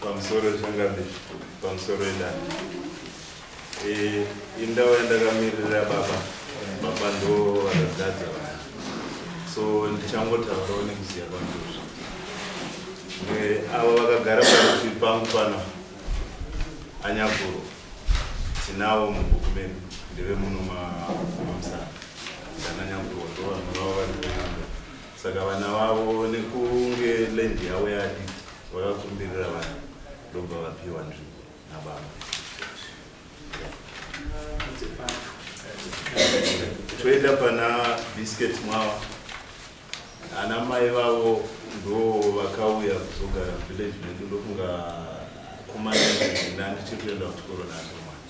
Pamusoro changabe, pamusoro edare. Eh, indau yandakamirira baba. Baba ndo vakagadza vanhu. So ndichangotaurawo nekuziva kwangu izvi. Eh, avo vakagara parutivi pangu pano anyakuru tinavo mubhuku medu ndeve muno mamusana ndana nyakuru ndo vanhu vavo vari kunyanga saka vana vavo nekunge land yavo yadiki vakakumbirira vanhu ndobva vapiwa nzvimbo nababa toenda pana biscuit mwawa ana mai vavo ndo vakauya kuzogara village medu ndofunga kumanina ndichiri kuenda kuchikoro naandomai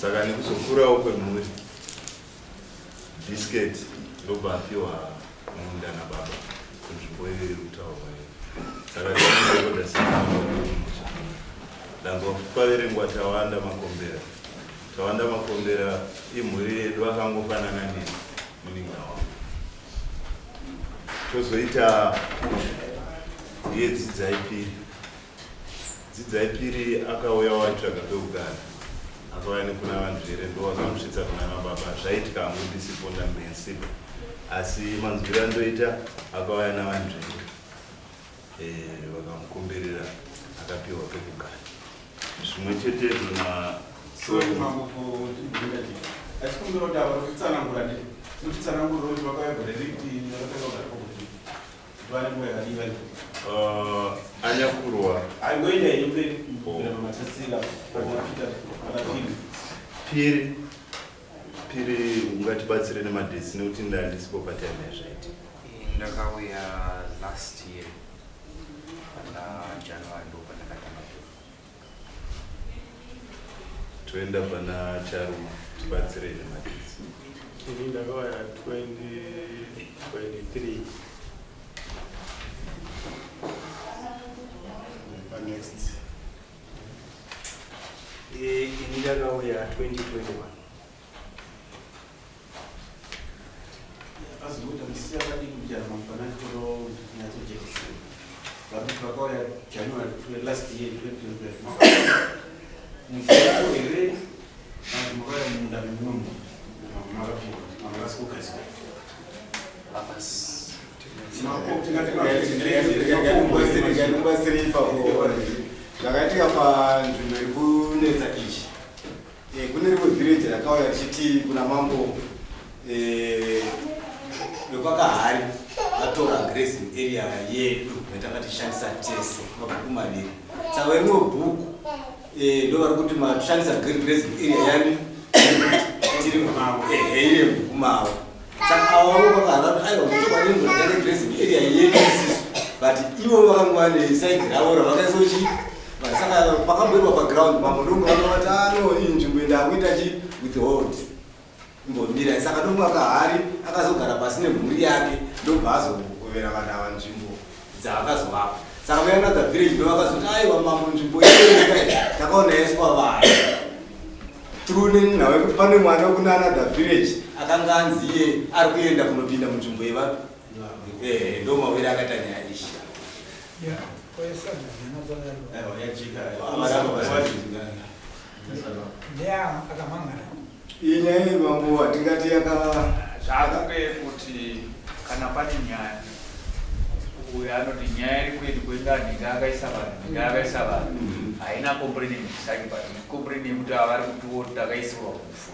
saka nekuzokurawo kwemhuri Biscuit ndobva apiwa munda nababa kunzvimbo iyo iri kutaurwa iyo. Saka tinoda semusha. Ndanzwa kuti paverengwa Tawanda Makombera. Tawanda Makombera imhuri yedu akangofanana neni munin'ina wangu. Tozoita ndiye Dzidzai Piri. Dzidzai Piri akauya waitsvaga pekugara akauya nekuna VaNzvere ndovakamusvitsa kuna nababa zvaitika hangu ndisipo ndambensipo asi manzwiro andoita akauya naVaNzvere eh, vakamukumbirira akapiwa pekugara zvimwe chetezvo na Sorry mambo kundibvunza chii. Asi kumbira kuti ava kutsanangura ndi. Kutsanangura kuti vakauya gore ripi vakatanga kugara pakuti. Anyakurwa piri piri ungatibatsire nemadhesi nekuti ndandisipo patime yazvaiti ndakauya last year pana january ndo pandakatanga Toenda pana Charuma tibatsire nemadhesi. Ini ndakauya 2023. Next. Eh, ini ndakauya 2021. Azoita musiya vadiki kuchara mangwanani toro kunyatsojekesa. Vanhu vakauya January last year 2025. Muzviko here vanhu makauya mumunda memumwe munhu makapiwa mavasi kugariswa. Zvakaitika panzvimbo iri kunetsa ichi Eh, kune rimwe village rakauya richiti kuna mambo eh, vekwakahari vatora grazing area yedu yatanga tichishandisa tese mabhuku maviri saka verimwe bhuku eh, ndo vari kuti matishandisa grazing area yani tiri iri mubhuku mavo saka avo vekwakahari vati aiwa muchokwadi mune grazing area yedu isisu but ivo vakangova nesaidi ravo ravakaisa chi Saka pakamboirwa paground mambo ndokuona vati ano iyi nzvimbo ndakuita chi withhold imbomira saka ndokuva kahari akazogara pasi nemhuri yake ndobva azogovera vanhu ava nzvimbo dzaakazovapa saka ve another village ndovakazoti aiwa mambo nzvimbo iyoyi takaona yaiswa vanhu through nenhau yekuti pane mwana wekuna another village akanga anzi iye ari kuenda kunopinda munzvimbo yevapi eh, ndo mawiri akaita nyaya iyi. Iyi nyaya iyi mambo hatingati yaka zvakunge kuti kana pane nyaya uyo anoti nyaya iri kuendi kuenda nhinga akaisa vanhu nhinga akaisa vanhu haina complain yemuzisaki but complain yekuti avari kutiwo takaisirwa hupfu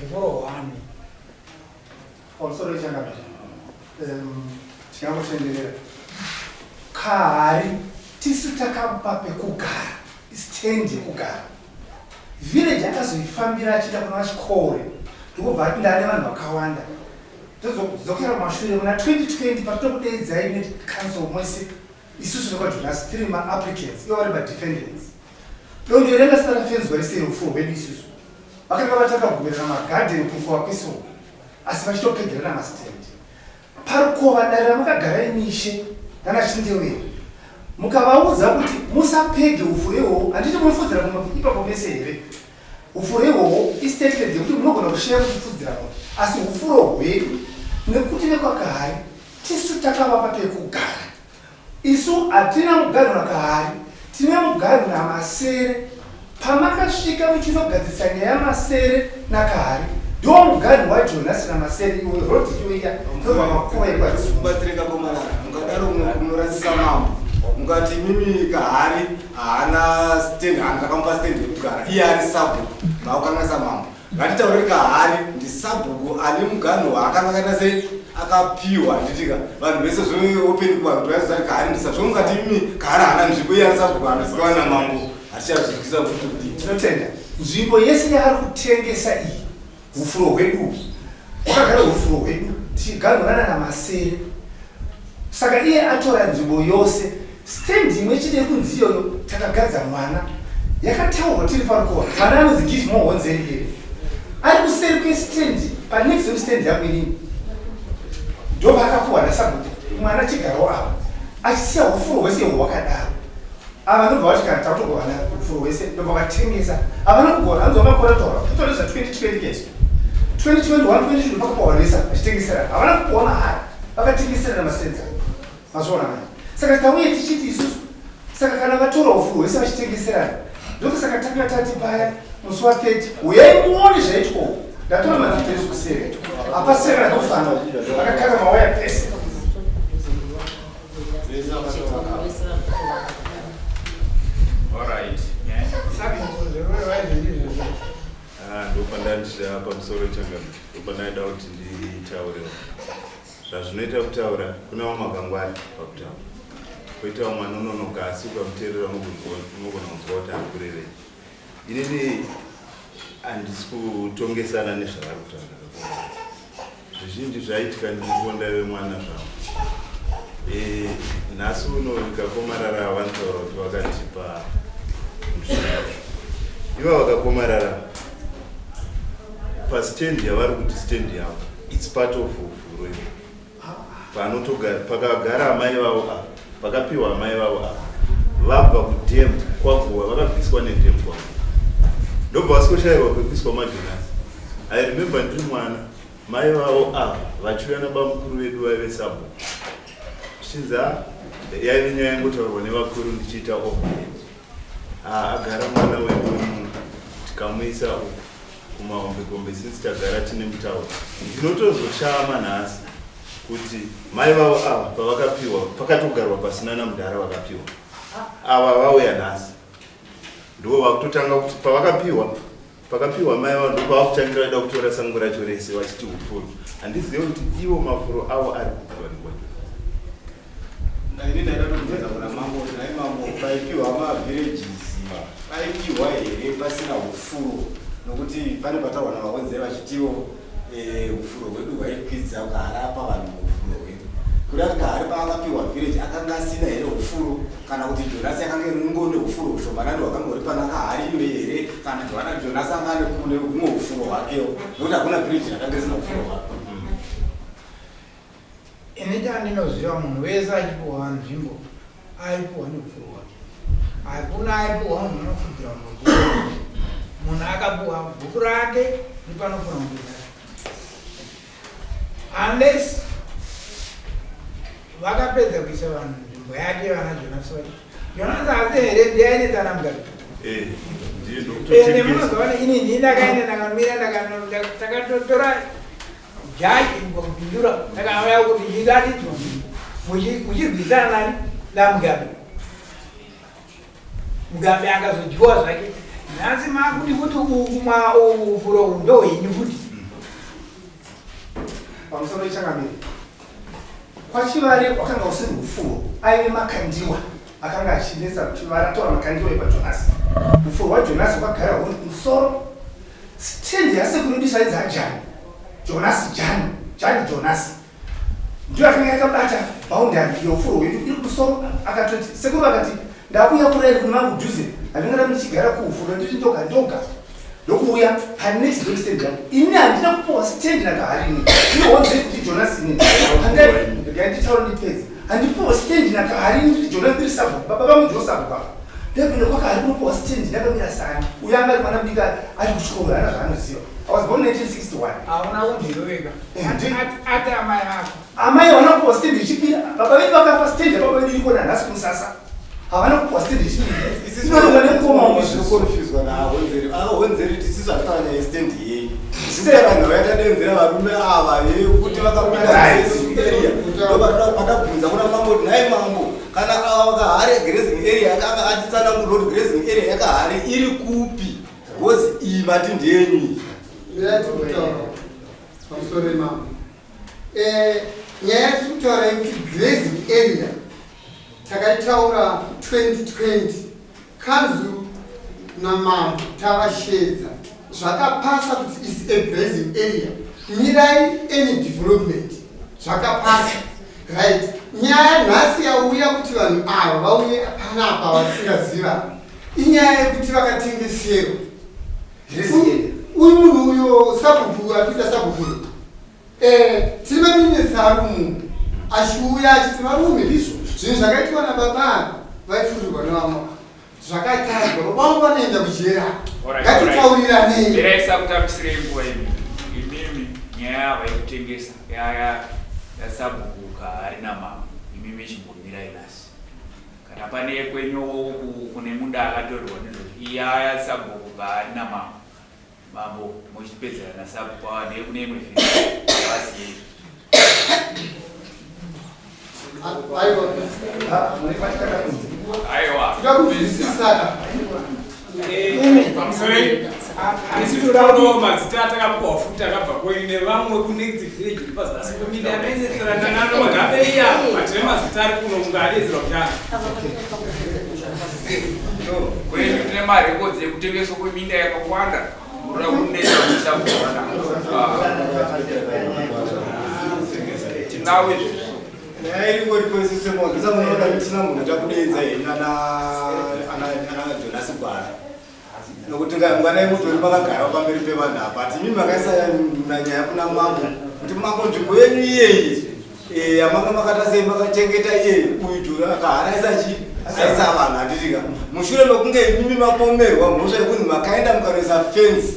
Uvuro hwani. Pamusoro wechangamire, tingangotenderera kahari tisu takamupa pekugara stand yekugara village akazoifambira achienda kuna vachikore ndokubva ati ndane vanhu vakawanda tozodzokera kumashure muna 2020 patinokudeedzai necouncil mwese isusu vekwajonasi tiri maapplicants ivo vari madefendants dondo ranga risina rafenzwa rese rufu rwedu isusu vakanga vatanga kugoverana magadheni kufuwa kweso asi vachitopegerana mastand parukova dare ramakagara imi ishe nana chindewere mukavaudza kuti musapege ufuro ihwohwo handiti munofudzira mombe ipapo mese here ufuro ihwohwo istatement yekuti munogona kusheya muchifudzira mombe asi ufuro hwedu nekuti vekwakahari tisu takavapa pekugara isu hatina muganhu nakahari Tine muganhu naMasere. Pamakasvika muchinogadzirisa nyaya yaMasere naKahari, ndiwo muganhu waJonasi naMasere iwe road iwe iya inobva makuva ekwaZulu. Kubatsire kakomarara mukadaro munorasisa mambo mukati mimi Kahari haana stand haana takamupa stand yekugara iye ari sabhuku makukanganisa mambo. Ngatitaure Kahari ndisabhuku ane muganhu waakanga akaita sei akapiwa handitika vanhu vese zveopen kuvanhu kuti vaizoti Kahari ndisa zvo mukati imi Kahari haana nzvimbo iye ari sabhuku anozikanwa namambo hatichazvinzwisa kuti kudii. Tinotenda. Nzvimbo yese yaari kutengesa iyi hufuro hwedu uhu hwakagara hufuro hwedu tichiganhurana naMasere saka iye atora nzvimbo yose Stand imwe chete yekunzi iyoyo takagadza mwana yakataurwa tiri parukova mwana anonzi Give More Honzeri iyeye ari kuseri kwestand panext door stand yangu inini ndopaakapuhwa nasabhuku mwana chigarawo apa achisiya ufuro hwese hwakadaro ava ndobva vati kana takutogovana ufuro hwese ndobva vatengesa havana kugona hanzi vamakore taura kutori zva 2020 keso 2021 2022 pakapawanisa vachitengeserana havana kupuhwa mahara vakatengeserana masenza Mazviona manje? Saka tauye tichiti isusu saka kana vatora ufuru hwese vachitengeserana ndokusaka tanga tati paya musi wa 30 huyai muone zvaitwa uku. Ndatora mavhidhiyo kuseri hapasina kana pekufamba vakakaka mawaya pese. Alright. Ah, ndopandandisha pamusoro changamire ndopandaida kuti nditaurewo Zvazvinoita kutaura kune vamwe vakangwara pakutaura koita vamwe vanononoka asi ukamuteerera unogona kunzwa kuti ari kurevei. Inini handisi kutongesana nezvavari kutaura ndakakomana. Zvizhinji zvaitika ndiripo ndaive mwana zvangu. E, nhasi uno vikakomarara vanotaura kuti vakatipa nzvimbo. Iva vakakomarara pastand yavari kuti stand yavo It's part of ufuro iyo. Panotogara pakagara amai vavo apa, pakapiwa amai vavo apa. Vabva kudam kwaGuwa vakabviswa nedam kwaGuwa. Ndobva vasikoshairwa pekuiswa majonasi. I remember ndiri mwana mai vavo apa vachiuya nabamukuru vedu vaive sabhuku. Zvichinzi ah, yaive nyaya yangotaurwa nevakuru ndichiita overhead. Ah, agara mwana wedu wemunhu tikamuisa uku kumahombekombe since tagara tine mutauro ndinotozoshama nhasi kuti mai vavo ava pavakapiwa pakatogarwa pasina namudhara vakapiwa ava vauya nhasi ndivo vakutotanga kuti pavakapiwa pakapiwa mai vavo ndopavakutangira vaida kutora sango racho rese vachiti ufuro handizive kuti ivo mafuro avo ari kupi vanhu Ini ndaida kutobvunza kuna mambo kuti nhai mambo paipiwa mavillages paipiwa here pasina ufuro nokuti pane pataurwa navakonzeri vachitiwo eh, ufuro hwedu hwaikwidza ukaharapa vanhu ufuro hwedu kuda kuti kahari paakapiwa village akanga asina here ufuro kana kuti jonasi akanga ingone ufuro hushomanani hwakanga huri pana kahari iyoyi here kana joana jonasi anga ane kune humwe ufuro hwakewo nokuti hakuna village rakanga risina ufuro hwake. Ini chandinoziva munhu wese achipuhwa nzvimbo aipuhwa neufuru hwake. Hakuna aipuhwa munhu anofudzira munhu. Munhu akapuhwa bhuku rake nepanofura mombe dzake. Unless vakapedza kuisa vanhu nzvimbo yake vana Jonas vacho. Jonas asi here ndiye ainetsana Mugabe. Eh, Ende munozoona ini ndini ndakaenda ndakamira ndakatotora Jaji ngokupindura takauya kuti chiratidzwa muchirwisana nani naMugabe. Mugabe akazodyiwa zvake. Nhasi makuti kuti uku ufuro uhu ndohwenyu futi. Pamusoro ichangamire. KwaChivare wakanga usiri ufuro, aive makandiwa akanga achinetsa kuti varatora makandiwa ekwaJonasi. Ufuro hwaJonasi hwakagara huri kumusoro Stand yasekuru edu sainzi aJani Jonasi Jani Jani Jonasi ndiyo yakanga yakabata boundary yeufuro hwedu iri kumusoro akatoti sekuru vakati ndakuuya kuraini kune vangu kudhuze handingarambi ndichigara kuufuro ndiri ndoga ndoga ndokuuya panext door stand yangu ini handina kupuwa stand nakaharini inohonzei kuti Jonasi ini ndanditaura ndipedze handipuwa stand nakaharini ndiri Jonasi ndiri sabhuku baba vangu ndiwo sabhuku apa Ndapinda kwakari kunopuwa stand ndakamira sani. Uyo anga ari mwana mudiki ari kuchikoro haana zvaanoziva. I was born 1961. Hauna kundiroveka. Eh, Ati amai ako. Amai havana kupuwa stand ichipira. Baba vedu vakafa stand yababa vedu iriko nanhasi kumusasa. Havana kupuwa stand yechipiri. Nemukoma wangu zvinokonfuswa naahonzeri. Ahonzeri tisisu hatitaura nyaya yestand yenyu. Sisi vanhu vayatadenzera varume ava yekuti vakapinda grazing area. Ndopatabvunza kuna mambo kuti nhai mambo kana ava vakahare grazing area akanga atitsanangurira kuti grazing area yakahare iri kupi because iyi mati ndeyenyu iyi. Pamusoro mambo. Eh, nyaya yatiri kutaura yekuti grazing area takaitaura 2020 kanzuru namambo tavashedza zvakapasa kuti is a grazing area mirai any development zvakapasa right nyaya nhasi yauya kuti vanhu ava vauye panapa vasingaziva inyaya yekuti vakatengeserwa uyu munhu uyo sabhuku akuita sabhuku Eh, tiri maminetsi ari umu achiuya achiti varume ndizvo zvinhu zvakaitwa nababa vaifurirwa nevamwe zvakatadzwa baba vangu vanoenda kujera ngatitauriranei Mirai sakutambisirei nguva imi imimi nyaya yava yekutengesa yaya yasabhuku kaari namambo imimi chimbomirai nhasi kana pane yekwenyu kune munda akatorwa ndizvo iyaya sabhuku kaari namambo Mambo muchipedzera nasabhuku ava ndeye kune imwe vhiri Aiwa. Tikakunzwisisana. Pamusorei. Isu tinodawo mazita atakapuwa futi akabva kwenyu nevamwe kunext village iri pazasi peminda yamaenzeserana nano magabe iya but nemazita ari kuno kunge adedzerwa kudaro. Kwenyu tine marekodzi ekutengeswa kweminda yakawanda munoda kunetsa kuisa kuona. Tinawo izvozvo. Nyaya iri ngoripo isu semagisa munoona kuti tisina munhu achakudeedza henyu ana ana ana Jonas Gwara. Nokuti ngwanai mutori makagara pamberi pevanhu apa. Ati imi makaisa nyaya kuna mambo kuti mambo nzvimbo yenyu iyeyi eh, yamanga makata sei makachengeta iyeyi uyu jura akahara aisa chii aisa vanhu handitika mushure mekunge imimi mapomerwa mhosva yekunzi makaenda mukanoisa fence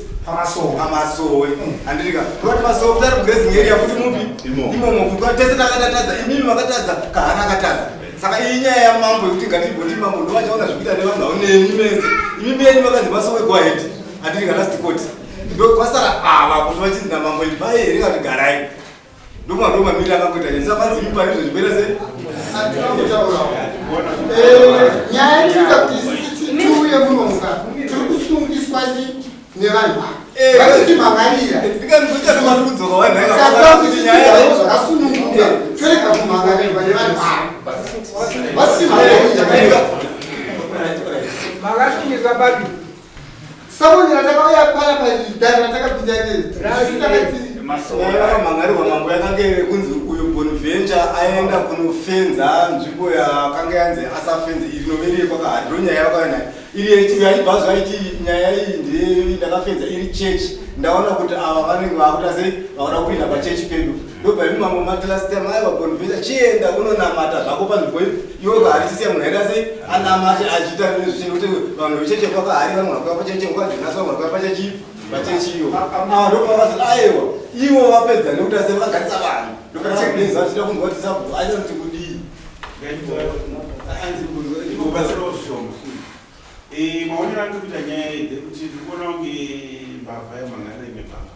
pamasowe handitika kurati masowe futi ari kugrazing area futi mupi imomo futi tese takatatadza imimi makatadza kahana akatadza saka iyi nyaya yamambo yekuti ngatimboti mambo ndovachaona zvekuita nevanhu avo nemi mese imimi yenyu makanzi masowe go ahead handitika last court ndokwasara ava kuti vachinzi namambo ibvai here kana kuti garai Ndoma ndoma mira akakuita nini saka panzi imi pane zvezvipera sei? Eh, nyaya inoita kuti isusu tiuye munomuka tiri kusungiswa nevanhu eh, vatitimhangarira zvakasununguka torega kumhangarirwa nevanhu ava vatitimhangarira. Makasungiswa papi? Samoni ratakauya paya padare ratakapinda iri vakamhangarirwa mambo yakange kunzi uyu Bonaventure aenda kunofenza nzvimbo yakanga yanzi asafenze iri noveri yekwakahari ndo nyaya yakauya nayo iri yechi yaibva zvaiti nyaya iyi ndeye ndakafenza iri chechi ndaona kuti ava vanenge vakuita sei vakuda kupinda pachechi pedu ndobva imi mambo mati last time aiwa Bonaventure chienda unonamata zvako panzvimbo ipi iwe kahari chisiya munhu aita sei anamate achiita nezvichii kuti vanhu vecheche kwakahari vanogona kuuya pacheche kwaJonasi vanogona kuuya pachechi pachechiyo ava ndopavazoti aiwa ivo vapedza nekuti ase vakagarisa vanhu ndopaaeza vachida kunzwa kuti sabhuku achida kuti kudii Ndinobatsirawo zvishoma. Eh, maonero andiri kuita nyaya iyi ndekuti ndiri kuona kunge mbavha yamhan'arira imwe mbavha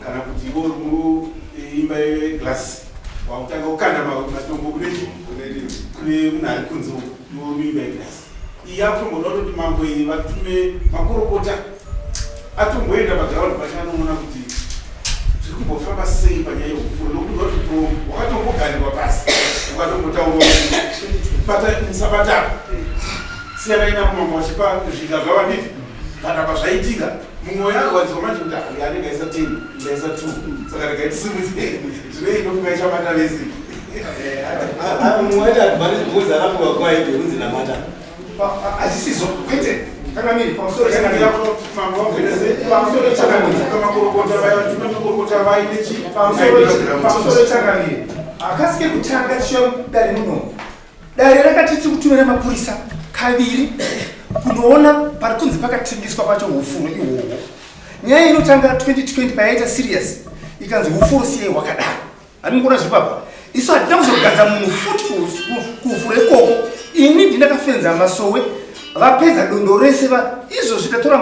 kana kuti iwe uri muimba yeglass wakutanga kukanda matombo kune kune munhu ari kunze uko iwe uri muimba yeglass iyi yakutomboda kutoti mambo iyi vatume makorokota atomboenda paground pacho anoona kuti zviri kumbofamba sei panyaya yeupfuro nokuti wati wakatombogarirwa pasi ukatombotaurwa kuti musabata apa siyanai navo mambo vachipa zviga zvavo handiti but apa zvaitika mumwe yarwadziwa manje kuti uyu anenge aisa 10 ndaisa 2 saka regai tisimudze zvinei inofunga ichabata vese mumwe waita advantage because akapiwa kwaite kunzi namata hazvisizvo kwete kangamiri pamusoro pamusoro changamiri pamusoro changamiri hakasi kekutanga tichiuya dare muno dare rakati tiri kutumira mapurisa kaviri kunoona pari kunzi pakatengeswa pacho ufuro ihwohwo nyaya inotanga 2020 payaita serious ikanzi ufuro siyai hwakadaro handikuona zviri papa isu hatina kuzogadza munhu futi kuufuro ikoko. Ini ndinakafenza masowe vapedza dondo rese izvozvi tatora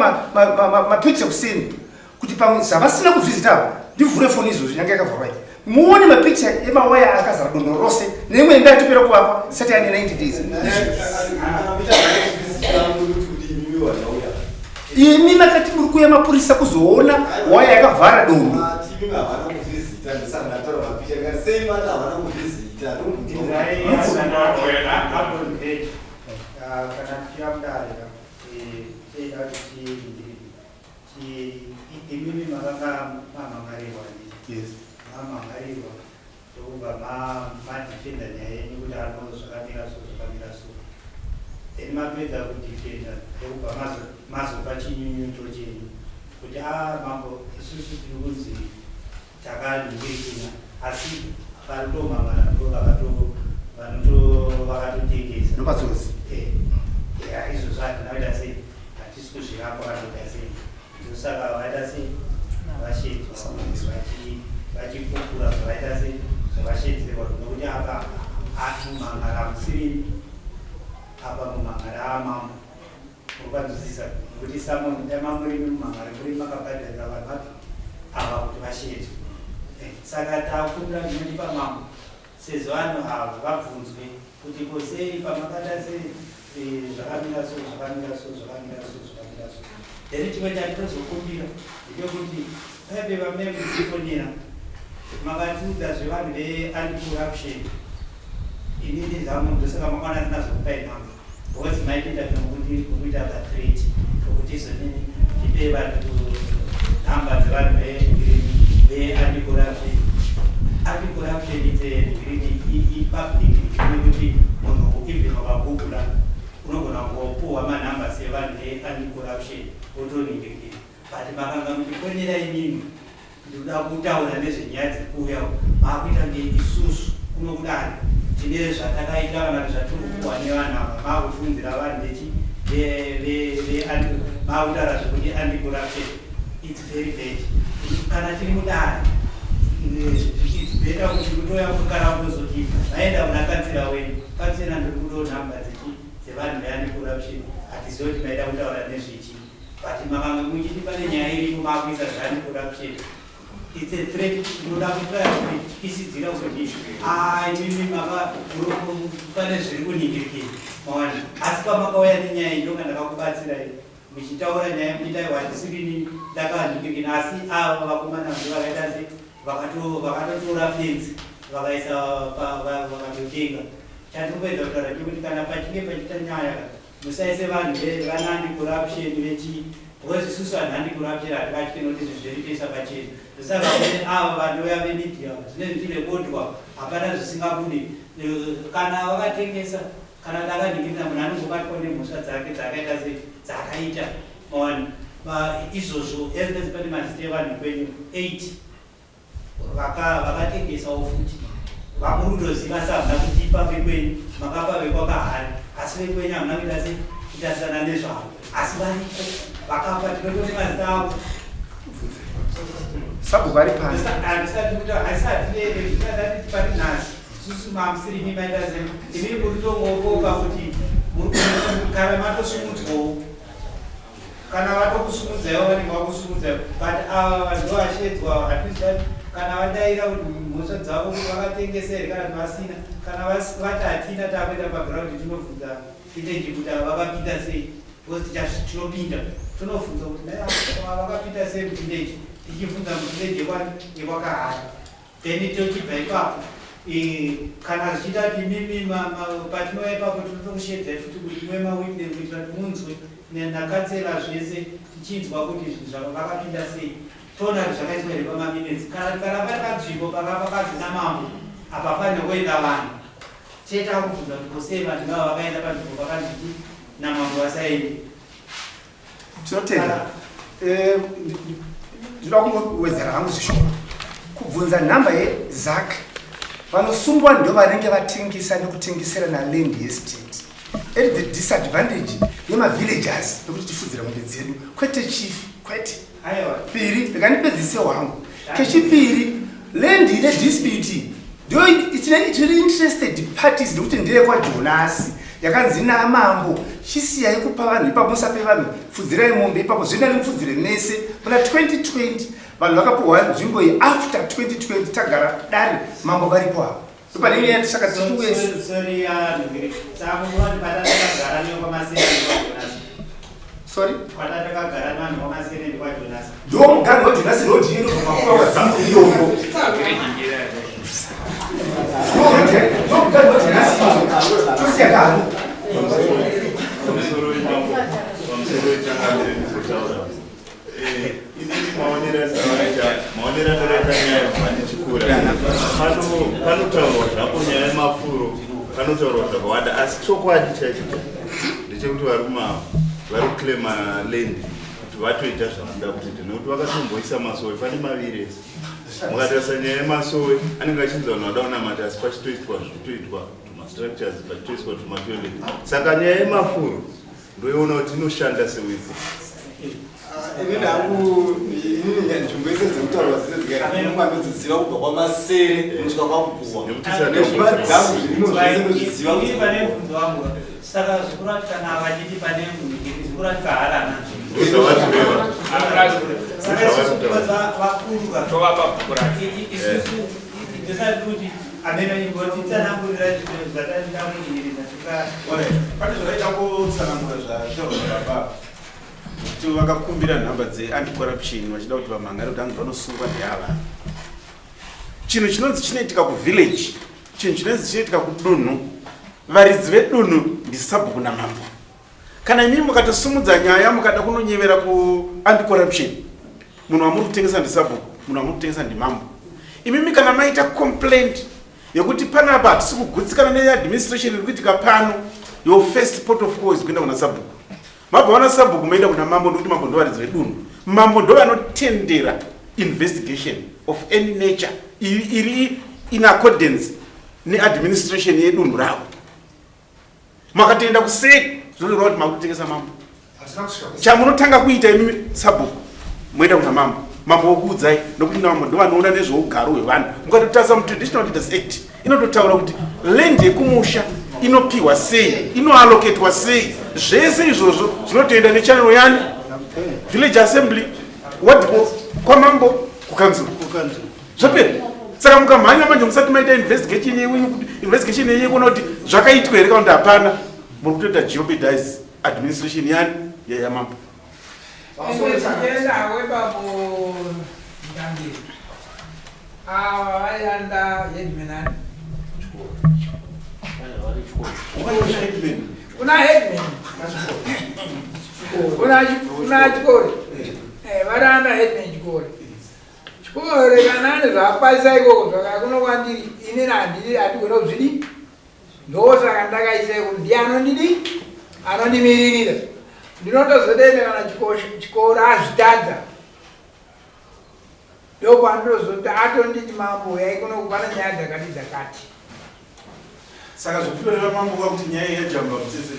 mapicture kuseni kuti pamwe zvavasina kuvhizita avo ndivhure foni izvozvi yange yakavharwa iyi muone mapicture emawaya akazara dondo rose neimwe imba yatopera kuvakwa isati yane 90 days. Imi makati muri kuuya mapurisa kuzoona waya yakavhara dondo. Kana tichiamudare teida kuti imimi makanga mamhangarirwa, mamhangarirwa, ndokubva madefenda nyaya yenyu kuti ano zvakamira so, zvakamira so, then mapedza kudefenda, ndokubva mazopa chinyunyuto chenyu kuti a mambo, isusu tiri kunzi takanhingirikina, asi vari kutomhangana ndo vakatotengesa. Ndopatsotsi. Ya, izvozvo hatina kuita sei, hatisi kuzviramba kana kuita sei. Ndosaka vaita sei, vashedzwa vachipupura zvavaita sei, zvavashedzerwa, nokuti apa mumhangara musiri apa, mumhangara amambo urukanzwisisa, nokuti samon damamurimi mumhangara muri makabhadharira vanhu vapi ava kuti vashedzwe. Saka takumbira ndinodipa mambo, sezvo vanhu ava vabvunzwe kuti ko sei pamakata sei, zvakamira so, zvakamira so, zvakamira so, zvakamira so. Then chimwe chandinozokumbira ndechekuti paipe vamene kutifonera makatiudza zvevanhu veanti-corruption. Inini zvangu ndosaka mangwana ndinazokupai namba, because maitoita nokuti kuita kathreat kokuti izonini ndipe vanhu nhamba dzevanhu veanti-corruption. Anti-corruption, it's a ipublic nekuti munhu even wakagoogle unogona kungopuhwa manumbers evanhu veanti-corruption otoningirikira. But makanga muchifonera imimi, ndinoda kutaura nezvenyaya dziri kuuya, maakuita nge isusu kuno kudare tine zvatakaita kana kuti zvatiri kupuhwa nevanhu ava, maakufunzira vanhu vechi maakutaura zvekuti anti-corruption. It's very bad. Kana tiri mudare, it's better kuti kutoya kana kutozoti vaenda kuna kansela wenyu, "Kansela, ndiri kudo nhamba dzevanhu veanti-corruption." Hatizivi kuti maida kutaura nezvechi, but makanga muchiti pane nyaya iripo, maakuisa zveanti-corruption. It's a threat. Tinoda kutraya kutyisidzira kuti imimi maka pane zviri kuningirikira, mawana. Asi pamakauya nenyaya iyi, ndonga ndakakubatsirai muchitaura nyaya muchitaiwa hatisirini ndakaningirikira, asi ava vakomana ndo vakaita se vakatotora fenzi vakaisa vakatotenga. Chandiri kuedza kutaura chekuti kana pachinge pachiita nyaya, musaise vanhu vana anti-corruption vechi, because isusu vanhu anti-corruption hatingatyi, nokuti zvinhu zvedu toisa pachena. Ndosaka kune ava vanouya vemedia, zvinenge zvichirekodwa, hapana zvisingabudi. Kana vakatengesa kana ndakaningirira, munhu anongobatwa nemhosva dzake dzaakaita sei, dzaakaita, mawana. Izvozvo ezvinezi pane mazita evanhu kwenyu 8 vakatengesawo futi vamuri kutoziva. Sa hamuna kutipa vekwenyu, makapa vekwakahari, asi vekwenyu hamuna kuita sei, kutarisana nezvavo, asi variko vakapa, tinotone mazita avo. Sabhuku ari pano. Handisati pari nhasi susu mamusirimi maita sei, imi muri kutongokoka kuti kana matosumudzwawo, kana vatokusumudzaiwo, vanenge vakusumudzai. But ava vanhu vashedzwa, hatizati kana vadaira kuti mhosva dzavo kuti vakatengesa here kana kuti vasina. Kana vati hatina, takuenda paground, tinobvunza village kuti ava vakapinda sei, because tinopinda tinobvunza kuti nai ava vakapinda sei muvillage, tichibvunza muvillage yekwakahari, then tochibva ipapo. Kana zvichiita kuti imimi patinouya ipapo, tinotokushedzai futi kuti muve mawitness kuitira kuti munzwe nakansela zvese, tichinzwa kuti zvinhu zvavo vakapinda sei, toona kuti zvakaitwa here pamaminutes. Kana pari panzvimbo pakazi namambo hapafanira kuenda vanhu, chete akubvunza kuti kosei vanhu ivava vakaenda panzvimbo pakanzi namambo vasaende. Tinotenda. Ndinoda kungowedzera hangu zvishoma. Kubvunza nhamba yeZACC, vanosungwa ndo vanenge vatengesa nekutengesera naland yestate at the disadvantage yemavillagers, nekuti tifudzira mombe dzedu, kwete chief, kwete. Piri, ndikandipedzise hwangu. Kechipiri, land ine dispute ndo tiri interested parties, nekuti ndeyekwaJonasi. Yakanzi namambo chisiyai kupa vanhu ipapo, musape vanhu, pfudzirai mombe ipapo, zvoenda nemupfudzire mese. Muna 2020 vanhu vakapuhwa nzvimbo iyi. After 2020 tagara dare, mambo varipo ava. Ndopane nyaya saka tichiuya. Sorry, ya saka kuti patakagara nekwamasere kwaJonas. Sorry? Kwatakagara nevanhu kwamasere kwaJonas. Ndo muganhu waJonas Road inobva makuva kwadzambo iyoyo. Ndo muganhu waJonas, tosiya kano. Pamusoro imambo, pamusoro ichangamire ndikutaura. Inini maonero andinoita nyaya kubva ndichikura, panotaurwa zvapo nyaya yemafuro, panotaurwa zvakawanda, asi chokwadi chaicho ndechekuti varume ava vari kuclaima land kuti vatoita zvavanoda kutoita, nekuti vakatomboisa masowe pane maviri ese. Mukatarisa nyaya yemasowe, anenge achinzi vanhu vada kunamata, asi pachitoitwa zvitoitwa tumastructures, pachitoiswa tumatoilet. Saka nyaya yemafuro ndoiona kuti inoshanda sewepo. Inini hangu, inini nzvimbo ese dzekutaurwa dzese dzikainonga ndodziziva kubva kwaMasere kusvika kwaMuguwa, nezvimba dzangu zvirimo zvese ndozviziva. Ini pane mubvunzo wangu. Saka zvikurati kana vachiti pane munhingiri, zvikurati kaharana nzvimbo. Saka isusu because vakuru tovapa bhuku racho. Isusu ndisati kuti amene ingotitsanangurira zvinhu zvatachida kuningirisa tuka. Pane zvakaita kutsanangura zvataurwa nababa, kuti vakakumbira nhamba dzeanti-corruption vachida kuti vamhangare kuti hanzi vanosungwa ndeava. Chinhu chinonzi chinoitika kuvillage, chinhu chinonzi chinoitika kudunhu, varidzi vedunhu ndisabhuku namambo. Kana imimi mukatosumudza nyaya, mukada kunonyevera kuanti-corruption, munhu wamuri kutengesa ndisabhuku, munhu wamuri kutengesa ndimambo. Imimi kana maita complaint yekuti panapa hatisi kugutsikana neadministration iri kuitika pano, your first port of call is kuenda kuna sabhuku. Mabva wana sabhuku, moenda kuna mambo, nekuti mambo ndovaridzi vedunhu. Mambo ndo vanotendera investigation of any nature iri in accordance neadministration yedunhu ravo. Makatoenda kuseri, zvinoreva kuti makutengesa mambo. Chamunotanga kuita imimi sabhuku, moenda kuna mambo, mambo wokuudzai, nokuti mambo ndovanoona nezveugaro hwevanhu. Mukatotarisa muTraditional Leaders Act, inototaura kuti land yekumusha inopiwa sei, inoallocatwa sei. Zvese izvozvo zvinotoenda nechannel yani village assembly, ward, kwamambo, kukanzuru, zvapera. Saka mukamhanya manje musati maita investigation yenyu, kuti investigation yenyu kuona kuti zvakaitwa here kana kuti hapana, muri kutoita jeopardize administration yani yamambo. Tichienda webapo Ndambiri, ava vaianda headman ani? Kuna headman, kuna Chikore. Vari anda headman Chikore. Chikore kana ane zvaakwanisa ikoko, zvaka kuno kwandiri inini handidi, handigona kuzvidi. Ndosaka ndakaisa iko, ndiye anondidi, anondimiririra. Ndinotozodenda kana Chikoro azvitadza, ndopandinozoti atonditi, "Mambo, uyai kuno, kupana nyaya dzakati dzakati." Saka zvekutoreva mambo kwakuti nyaya yajamba mutsetse.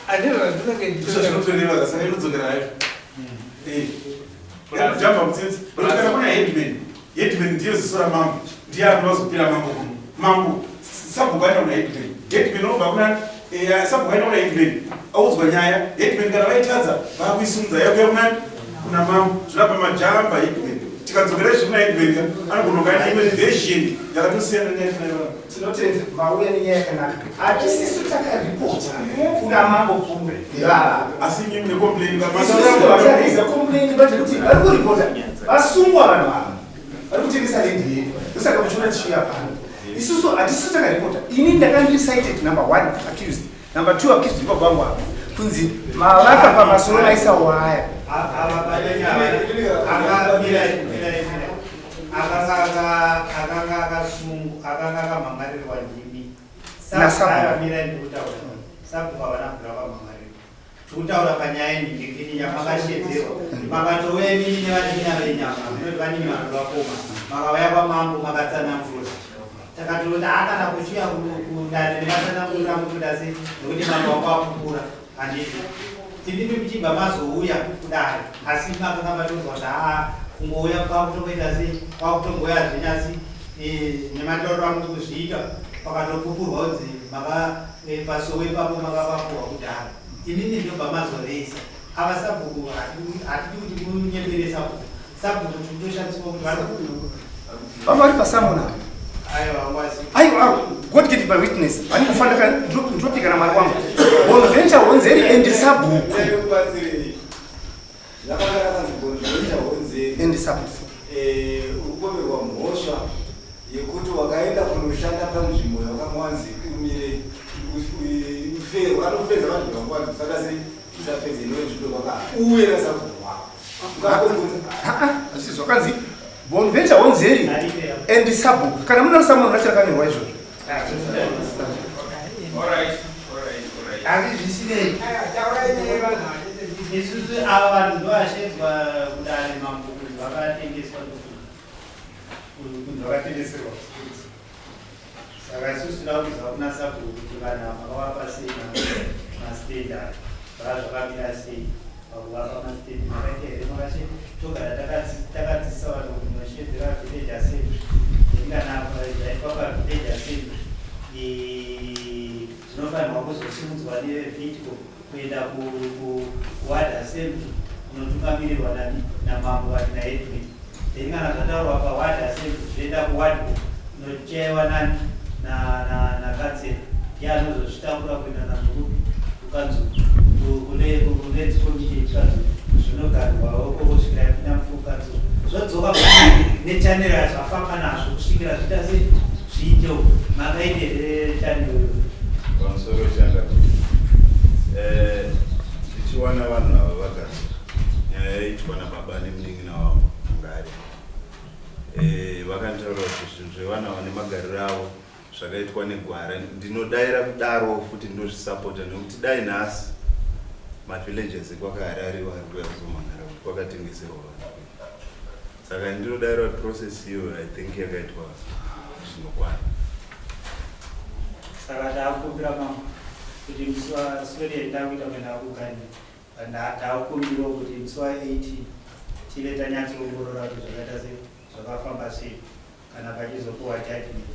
Handizvo zvandinenge. Ndizvo zvinotoreva. Saka inodzokera hayo, jamba mutsetse, nokuti kana kuna headman, headman ndiye ziso ramambo, ndiye anovazopira mambo kuno. Mambo, sabhuku aenda kuna headman, headman unobva kuna sabhuku, aenda kuna headman, audzwa nyaya. Headman kana vaitadza, vakuisumudza yakuya kunani? Kuna mambo. Zvinabva majamba headman. Tikadzokera izvi kuna headman ka, anogona kunge aine imwe version yakatosiyana neyatinaiva. Tinotenda, mauya nenyaya yakanaka. Hatisisu takaripota kuna mambo Pfumbe nevava. Asi imi mune complain. Isusu complain, but kuti vari kuripota vasungwa vanhu ava vari kutengesa land yedu, ndosaka muchiona tichiuya pano. Isusu hatisisu takaripota. Ini ndakandiri cited number one accused, number two accused ipapo vangu ava kunzi mavaka pamasoro maisa waya. Ava mira, akanga akasungu, akanga akamhangarirwa ndimi. Nasabhuku. Mira, ndikutaura. Sabhuku havana kubvira vamhangarirwa. Tikutaura panyaya yenhingikini yamakashedzerwa, makatouya imimi nevanin'ina venyama, munoti vanin'i vanhu vakoma, makauya kwamambo makatsanangura. Takatoti akana kuchiuya kudare nematsanangurira mukuda sei, nekuti mambo wanga wapupura, handiti? Imimi muchibva mazouya kudare, asi makanga matonzwa kuti aa kungouya kwakutongoita sei, kwakutongoya zvenyasi nematauriro amuri kuzviita. Pakatopupurwa kunzi maka pasowe ipapo makapapuwa kudhara. Inini ndobva mazoreisa. Ava sabhuku hatidi kuti munyepere sabhuku. Sabhuku tikutoshandiswa kuti vari Vanga vari pasamona. Aiwa, wasi. Aiwa, God get my witness. Ani kufanira ndropika na mwari wangu. Bonventure Honzeri and sabhuku. Zvakanga rakanzi Bonventure Honzeri. And sabhuku. Eh, ukupomerwa mhosva yekuti wakaenda kunoshanda panzvimbo yakanga wanzi umire ufe vanofedza vanhu vanga wanzi usada sei usafedze ino nzvimbo kwaka uye nasabhuku wako. Asi zvakanzi Bonventure Honzeri and sabhuku. Kana muna samona rachakanyorwa izvozvo. Asi zvisinei isusu ava vanhu ndovashedzwa kudare mambo kunzi vakatengeswa kunzi vakatengeserwa kusikirisi. Saka isusu tinoda kuziva kuna sabhuku kuti vanhu ava makavapa sei mastand aya, zvava zvakamira sei pakuvapa mastand makaita here makashe togara takadzidzisa vanhu kuti munoshedzera village assembly then kana zvaitwa pavillage assembly zvinofanirwa kuzosimudzwa nevidco kuenda kuward assembly kunotungamirirwa namambo vati naheadman. Then kana zvataurwa paward assembly zvoenda kuward kunochaiwa nani nakansela ndiye anozozvitakura kuenda nazvo kupi kukanzuru kulands committee yechikanzuru zvinogarwawo ikoko kusvikira yapinda mufull council zvodzoka nechanel yazvafamba nazvo kusvikira zviita sei zviitewo makaite here chanel iyoyo. Pamusoro changa tichiwana vanhu ava vagadzwa nyaya yaitwa nababa nemunin'ina wavo anga aripo vakanditaurira kuti zvinhu zvevana vane magariro avo zvakaitwa negwara. Ndinodaira kudaro futi ndinozvisapota nekuti dai nhasi mavillagers ekwakaharari vari kuuya kuzomhan'ara kuti kwakatengeserwa vanhu. Saka ndinodaira kuti process iyo I think yakaitwa zvinokwana. Saka takukumbira mambo kuti musi wa sorry ndakuita kuenda kugani takukumbirawo kuti musi wa 18 tive tanyatsoongorora kuti zvakaita sei zvakafamba sei kana pachizopuwa judgment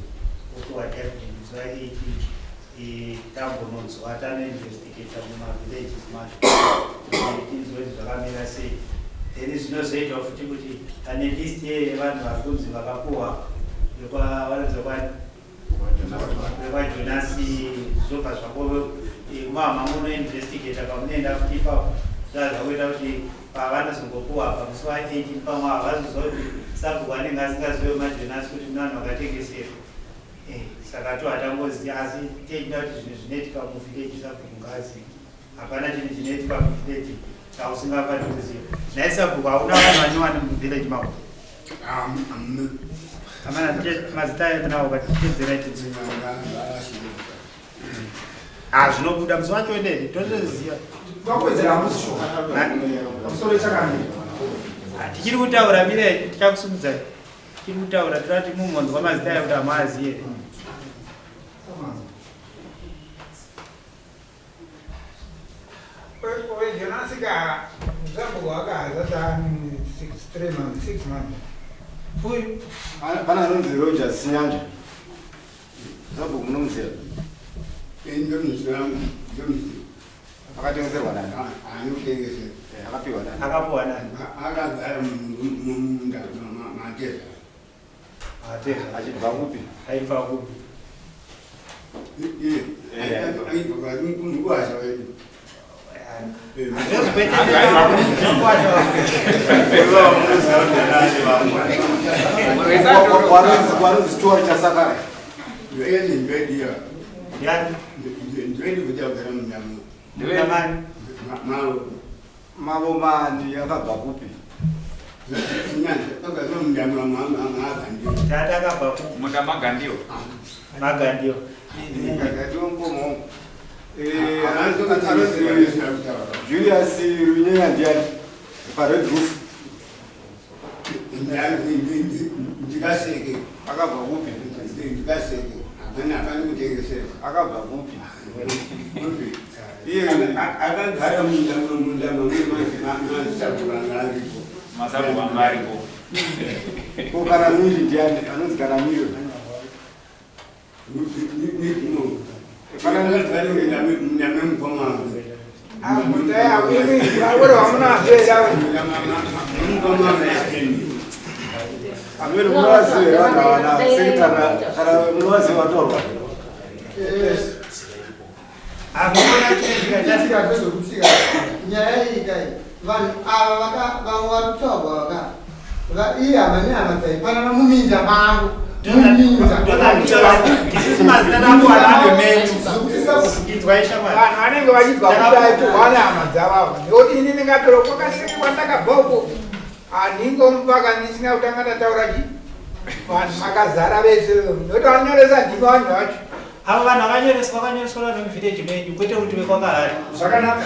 opuwa judgment musi wa 18 tambononzwa tanoinvestigata mumavillages macho kuti tinzwe kuti zvakamira sei. Then zvinozoita futi kuti pane list yevanhu vari kunzi vakapuwa vanonzi vekwaJonasi zvobva zvako mama munoinvestigata pamunoenda futi ipapo zvazvakuita kuti pavanozongopuwa pamusi wa 18 pamwe havazoziva kuti sabhuku anenge asingazive maJonasi kuti mune vanhu vakatengeserwa. Saka to hatangoziva asi tichida kuti zvinhu zvinoitika muvillage sabhuku ngaazive. Hapana chinhu chinoitika muvillage chausingafaniri kuziva. Nhai sabhuku hauna vanhu vanyowani muvillage mako? Amana mazita ayo munawo katitedzerai tidzi. Zvinobuda musi wacho endeni totoziva. Twakuwedzera hamusi sure. Pamusoro chakamira. Tichiri kutaura mire tichakusimudzai. Tichiri kutaura toda kuti mumonzwa mazita ayo kuti hamuazivi here. Jonasi ka muzambo wakahaza 3 months 6 months. Uyu Pana anonzi Rogers Sinyanja. Sabhuku munomuziva? Akatengeserwa nani? Akapiwa nani? Akapiwa nani? Akagara mumunda mateza. Mateza. Achibva kupi? Aibva kupi? Aibva kumukwasha wedu. Wanonzi Stuart Chasakara. Mavo mani akabva kupi? Tata akabva kupi? Munda magandiwa. Magandiwa. Magandiwa mkomo. Julius Runyeya ndiani? Pa Red Roof. Ndikaseke. Akabva kupi? Ndikaseke. Hapana kutengesera. Akabva kupi? Iye akagara munda munda masabhuku anga aripo. Masabhuku anga aripo. Ko Karamiri ndiani? Anonzi Karamiri. Amene munovaziva vanhu avana sekitara kana munovaziva vatorwa. Hakuna chinoitika Chatika ndezvekuti nyaya iyi kai vanhu ava vaka vamwe vari kutaurwa vaka ihama nehama dzaipanana muminda mangu muminda. Isusu mazita tapuwa ane menyu. Inzwai shamwari. Vanhu vanenge vachibva kudai puhwa nehama dzavo ava, nekuti ini ndingatoro kwakaseke kwandakabva uko handingomupaka ndisina kutanga ndataura chi vanhu makazara vese, nekuti vanonyoresa ndimi vanhu vacho. Avo vanhu vakanyoreswa vakanyoreswa vanhu vemuvhileji menyu, kwete kuti vekwaKahari. Zvakanaka.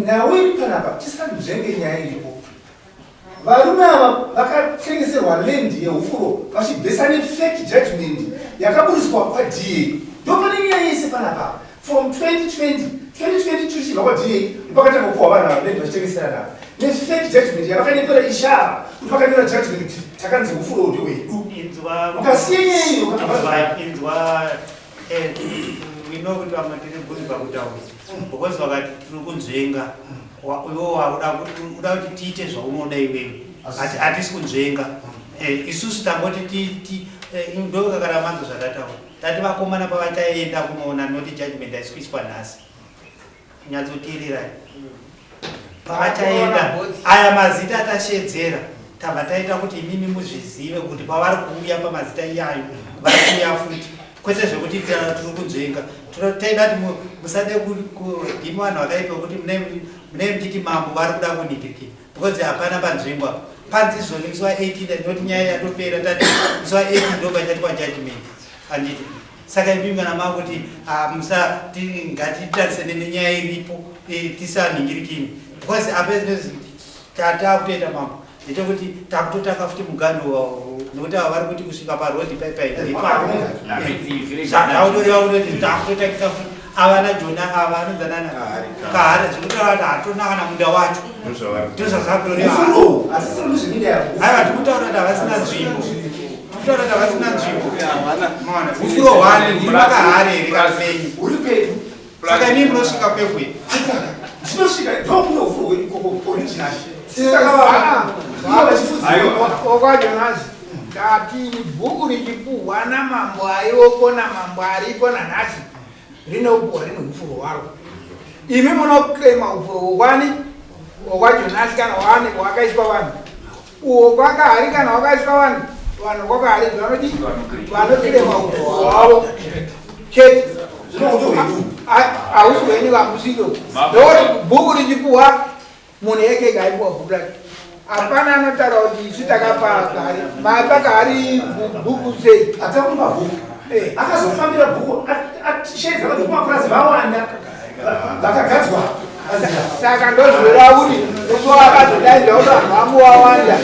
Nhau iri panapa, tisanzvenge nyaya iripo. Varume ava vakatengeserwa land yeufuro vachibhesa nefake judgment yakaburiswa kwaDA. Ndopane nyaya yese panapa. From 2020, 2022 chibva kwaDA, ndopakatanga kupuwa vanhu ava land vachitengesera navo nefake judgment yavakanyepera ishava kuti vakanyora judgment kuti takanzi ufuro ndehwedu. Inzwa. Ukasiye nyaya iyo. Inzwa, inzwa, we know kuti vamwe tiri good pakutaura, because vakati tiri kunzvenga. Iwe wakuda uda kuti tiite zvaunoda iwewe. Hatisi kunzvenga. Isusu tangoti ndokakara manzo zvatataura. Tati vakomana pavachaenda kunoona, noti judgment haisi kuiswa nhasi. Nyatsoteererai. Pavachaenda, aya mazita atashedzera, tabva taita kuti imimi muzvizive kuti pavari kuuya pamazita iyayo vari kuuya futi, kwete zvekuti tiri kunzvenga. Taida kuti musade ndimi vanhu vakaipa kuti mune muchiti mambo vari kuda kunhingirikira, because hapana panzvimbo apa panzi izvoni musi wa18, ndinoti nyaya yatopera. Tati musi wa18 ndo pachaitwa judgment, handiti? Saka imimi kana makuti musa ngatitarisane nenyaya iripo, tisanhingirikini, because apa tatakutoita mambo ndechekuti takutotanga futi muganho, nekuti ava vari kuti kusvika parodhi paipai zvautoreva kutoti takutotangisa futi ava naJona ava anonzanana Kahari, zvikutoreva kuti hatona kana munda wacho, ndozvazvakutoreva. Aiwa, tikutaura kuti havasina nzvimbo, tikutaura kuti havasina nzvimbo. Maona ufuro hwani huri maKahari here kamenyu? Uri pedu. Saka inii munosvika Kwekwe? Ndinosvika, ndokune ufuro hwedu ikoko original. OkwaJonasi, ndati bhuku richipuhwa namambo aioko namambo aripo nanhasi, rinopuhwa rine ufuro hwaro. Imi munoclaima ufuro hwokwani, wokwaJonasi kana wani wakaiswa vanhu uwo kwaKahari, kana wakaiswa vanhu, vanhu kwaKahari vanodi vanoclaima ufuro hwavo chete. Hausi hwenyu, kamusiko ndokuti bhuku richipuhwa munhu ega aipuwa bhuku rake. Hapana anotaura kuti isu takapa Kahari, mapa Kahari bhuku sei? Atakumba bhuku, akazofambira bhuku atisheedza vanhu vekumapurazi vawanda vakagadzwa. Saka ndozvoreva kuti musi wakazodaidza kuti vanhu vangu wawanda,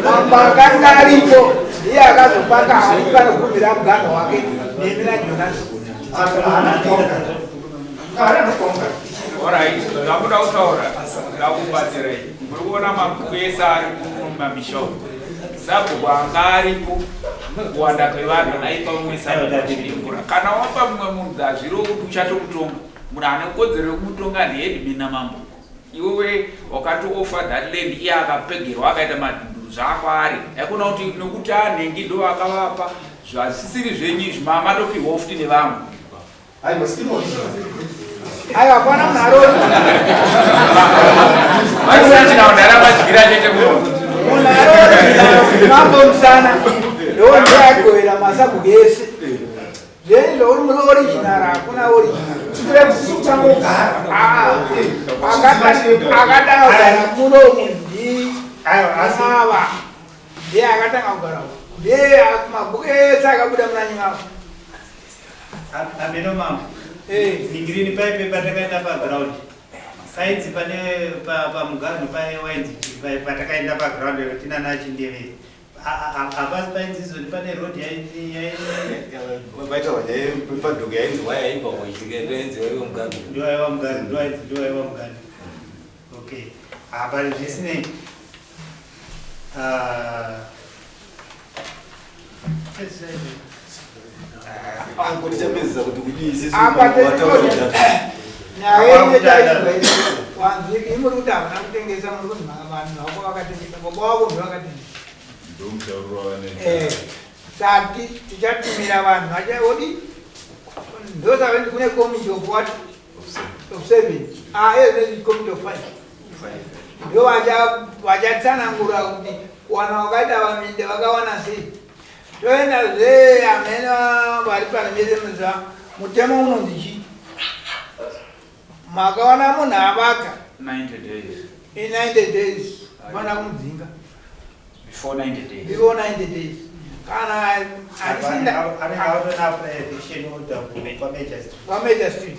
mambo akanga aripo iye akazopa Kahari panogumira muganho wake nemi naJonasi. Alright, zvamuda kutaura ndakubatsirai. Muri kuona mabhuku ese ari mumamisha umu, sabhuku anga aripo, kuwanda kwevanhu aipa mumwe sabhuku achidembura. Kana wapa mumwe munhu, hazvirevo kuti uchatomutonga. Munhu ane kodzero yekumutonga ndiheadman namambo. Iwewe wakatooffer that land, iye akapegerwa akaita madhunduru zvaakwaari. Haikona kuti nekuti anhengi ndo akavapa, zvasisiri zvenyu izvi, mamatopiwawo futi nevamwe. Aiwa, hapana munhu arori. Vaisachina ndaramadyira chete munhu. Munhu arori mambo musana ndo ndiagovera masabhuku ese zvenyu zvauri muri original, hakuna original. Akatanga kugara munomu ndi ava, ndiye akatanga kugara, ndiye mabhuku ese akabuda muna Nyingava. Ameno mambo, ningirini paipe patakaenda paground sainzi pane pamuganho paye wainzi patakaenda paground tina naChindevere hapasi painzi izoni pane road yainzi Vaitaura nyaya yepadhogo yainzi waya yaibva kuitika, yainzi waiva muganho. Ndo aiwa muganho, ndo ainzi ndo aiwa muganho. Okay, apa zvisinei. Ah, Kuti chapedzisa kuti kudii isusu Apa wataura nyaya yenyu wanzwiki imuri kuti havana kutengesa, muri kuti vanhu vako vakatengesa, baba wako ndo vakatengesa. Ndomutauriro wavanoita. Sati tichatumira vanhu vachaodi ndosaka kune committee of what? Of seven. Ah, committee of five ndo vachatsanangura kuti kuwana wakaita vaminda vakawana sei. Toenda zve amene vari pano mese muziva mutemo unonzi chii. Makaona munhu avaka 90 days. In 90 days fana kumudzinga. Before 90 days. Before 90 days kana anenge hatisina autonapply eviction order kwamajor street. Kwamajor street.